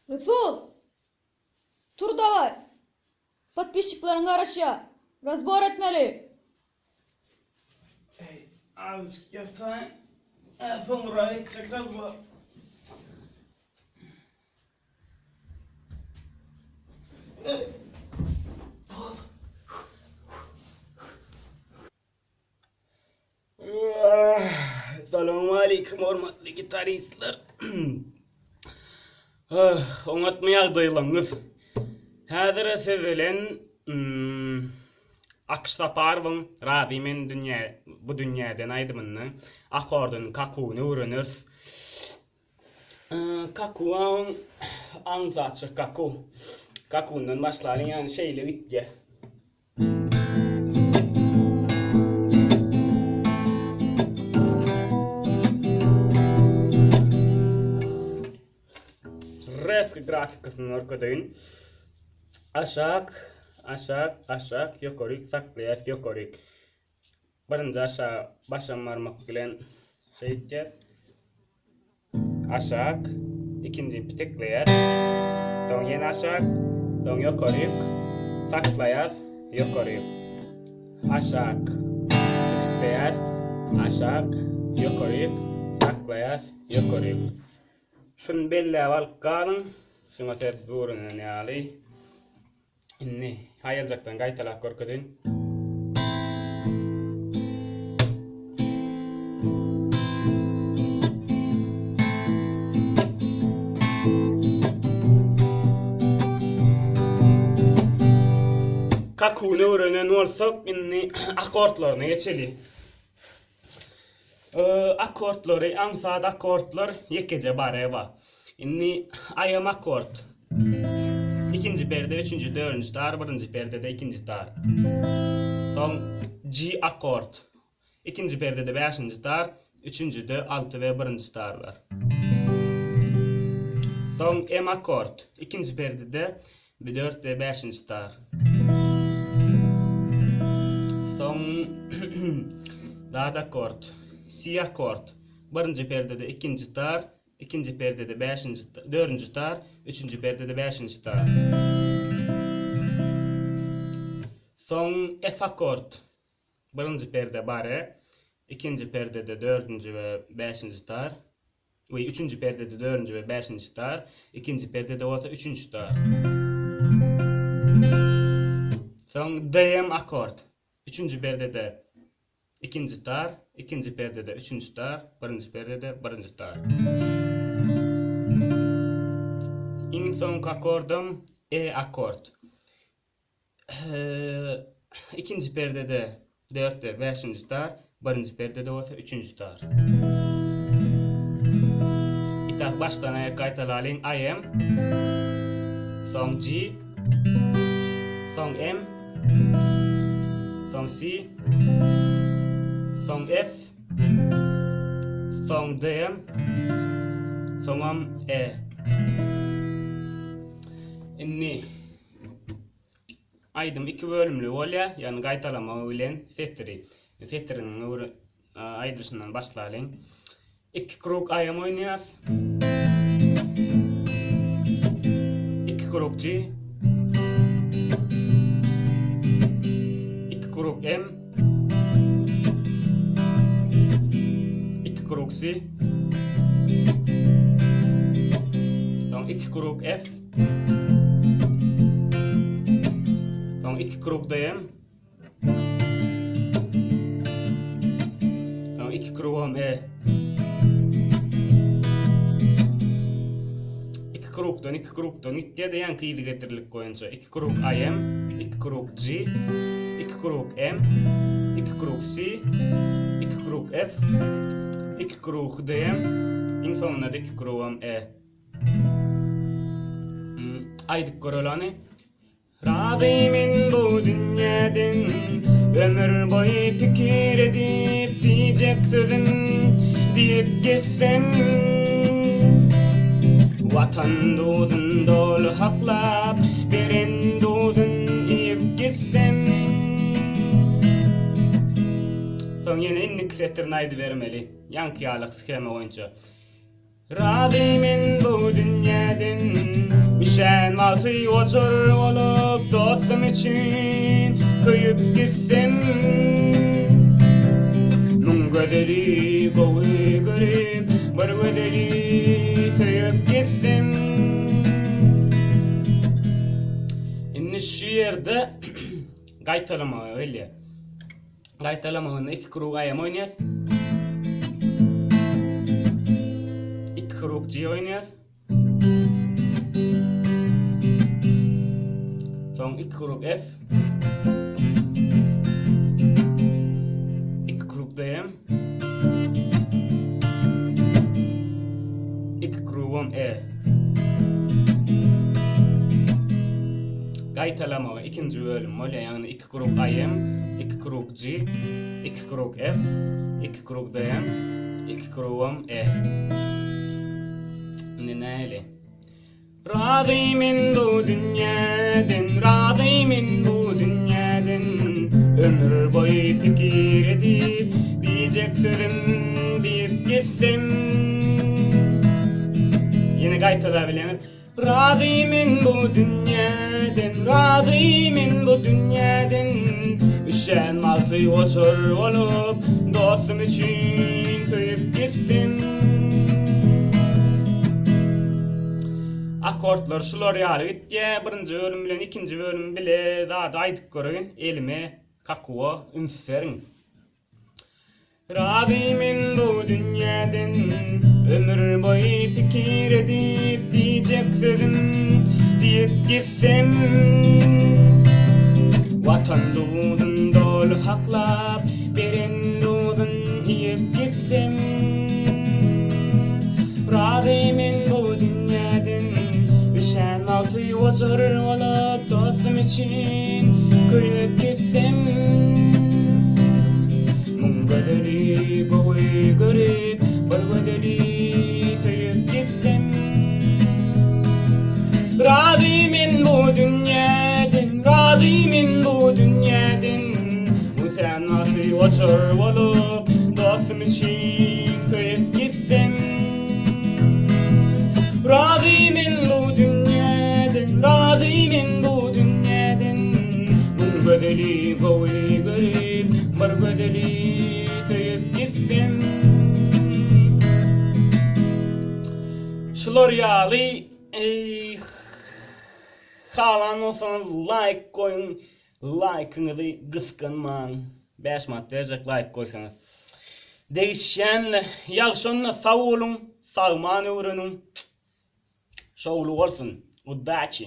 Resul! Tur daway! Podpisçikleriň garaşýa. Razbor etmeli. Eý, azajyk ýataýyn. Ä, soňra etjek razbor. Salowmaleýkim hormatly gitaristler. Oňatmy ýagdaýlaryňyz? Häzir siz bilen Akyş Saparowyň Razy men dünýä bu dünýäden aýdymyny akkordyny kakuwyny öwreneris. Kakuwa aňsatjyk kaku. Kakundan başlalyň ýagny şeýle gitýär. Reski grafikasyny görkezeýin. Aşak, aşak, aşak, ýokaryk saklaýas, ýokaryk. Birinji aşağı başam barmak bilen şeýtýäs. Aşak, ikinji pitikleýäs. Soň ýene aşak, soň ýokaryk, saklaýas, ýokaryk. Aşak, pitikleýäs, aşak, ýokaryk, saklaýas, ýokaryk. Şuny belläp alyp galyň, şuňa seredip öwrenen ýaly. Indi haýaljakdan gaýtalap görkezeýin. Kakuny öwrenen bolsak, indi akkordlaryna geçeli. Akkordlary aňsat akkordlar ýekeje bareba. Indi Aýam akkord. Ikinji perde, üçünji, dördünji tar, birinji perdede ikinji tar. Soň G akkord. Ikinji perdede bäşinji tar, üçünjide alty we birinji tarlar. Soň M akkord. Ikinji perdede dört we bäşinji tar. Soň Zat akkord. Si akkord. Birinji perdede ikinji tar, ikinji perdede bäşinji, dördünji tar, üçünji perdede bäşinji tar. Soň F akkord. Birinji perde bare, ikinji perdede dördünji we bäşinji tar. We üçünji perdede dördünji we bäşinji tar, ikinji perdede bolsa üçünji tar. Soň DM akkord. Üçünji perdede ikinji tar, ikinji perdede üçünji tar, birinji perdede birinji tar. Iň soňky akkordam E akkord. Ikinji perdede dört we bäşinji tar, birinji perdede bolsa üçünji tar. Itak başdan aýak gaýtalalyň AM, soň G, soň M, soň C, soň F, soň D, soňam E. Indi Aýdym iki bölümli bolýar, ýagny gaýtalama bilen setiri. Setiriniň öwre aýdylyşyndan başlalyň. Iki krug aýam oýnaýas. Iki krug G. Iki krug M. Iki krug C. Soň iki krug F. Soň iki krug DM. Soň iki krugam E. Iki krugdan, iki krugdan gitýär-de ýaňky yzygiderlilik boýunça. Iki krug AM, iki krug G, iki krug M, iki krug C, iki krug F, iki krug DM, iň soňunda-da iki krugam E. Aýdyp göreli hany. Razy men bu dünýäden Ömür boýy pikir edip diýjek sözüm diýip gezsem Watan duzun doly haklap beren duzun iýip gitsem Soň ýene indiki setirini aýdybermeli ýaňky ýalyk shema boýunça. Razy men bu dünýäden. alty ojar bolup dostum üçin köýüp gitsem. Müň gözeli gowy görüp, bir gözeli söýüp gitsem. Indi şu ýerde gaýtalamaga gelýär. Gaýtalamagynda iki krug aýam oýnaýas. Iki krug G oýnaýas. Soň iki krug F. Iki krug D. Iki krugam E. Gaýtalamagy ikinji bölüm bolýar, ýagny iki krug AM, iki krug G, iki krug F, iki krug DM, iki krugam E. Indi nähili? Razy men bu dünýäden, razy men bu dünýäden, Ömür boýy pikir edip, diýjek sözüm diýip gitsem. Ýene gaýtalabilýäňiz. Razy men bu dünýäden, razy men bu dünýäden, Üşän bagty oçur bolup, dostum üçin söýüp gitsem. Akkordlar şular ýaly gitýär, birinji bölüm bilen ikinji bölüm bile zady aýdyp göreýin, elime, kakuwa üns beriň. Razy men bu dünýäden, Ömür boýy pikir edip diýjek sözüm diýip gitsem. Watan duzun doly haklap, beren duzun iýip gitsem. Razy men bu dünýäden, Üşän wagty ojar bolup dostum üçin köýüp gitsem. Müň gözeli gowy görüp, bir gözeli söýüp gitsem. Razy men bu dünýäden, razy men bu dünýäden. Üşän wagty ojar bolup dostum üçin köýüp gitsem. Razy men bu dünýäden, razy men bu dünýäden. Müň gözeli gowy görüp, bir gözeli söýüp gitsem. Şular ýaly eý halan bolsaňyz laýk goýuň, laýkyňyzy gysganmaň. 5 manat berjek laýk goýsaňyz. Degişýänle ýagşy onda sag boluň, sagman öwreniň. Şowly bolsun. Udaçi.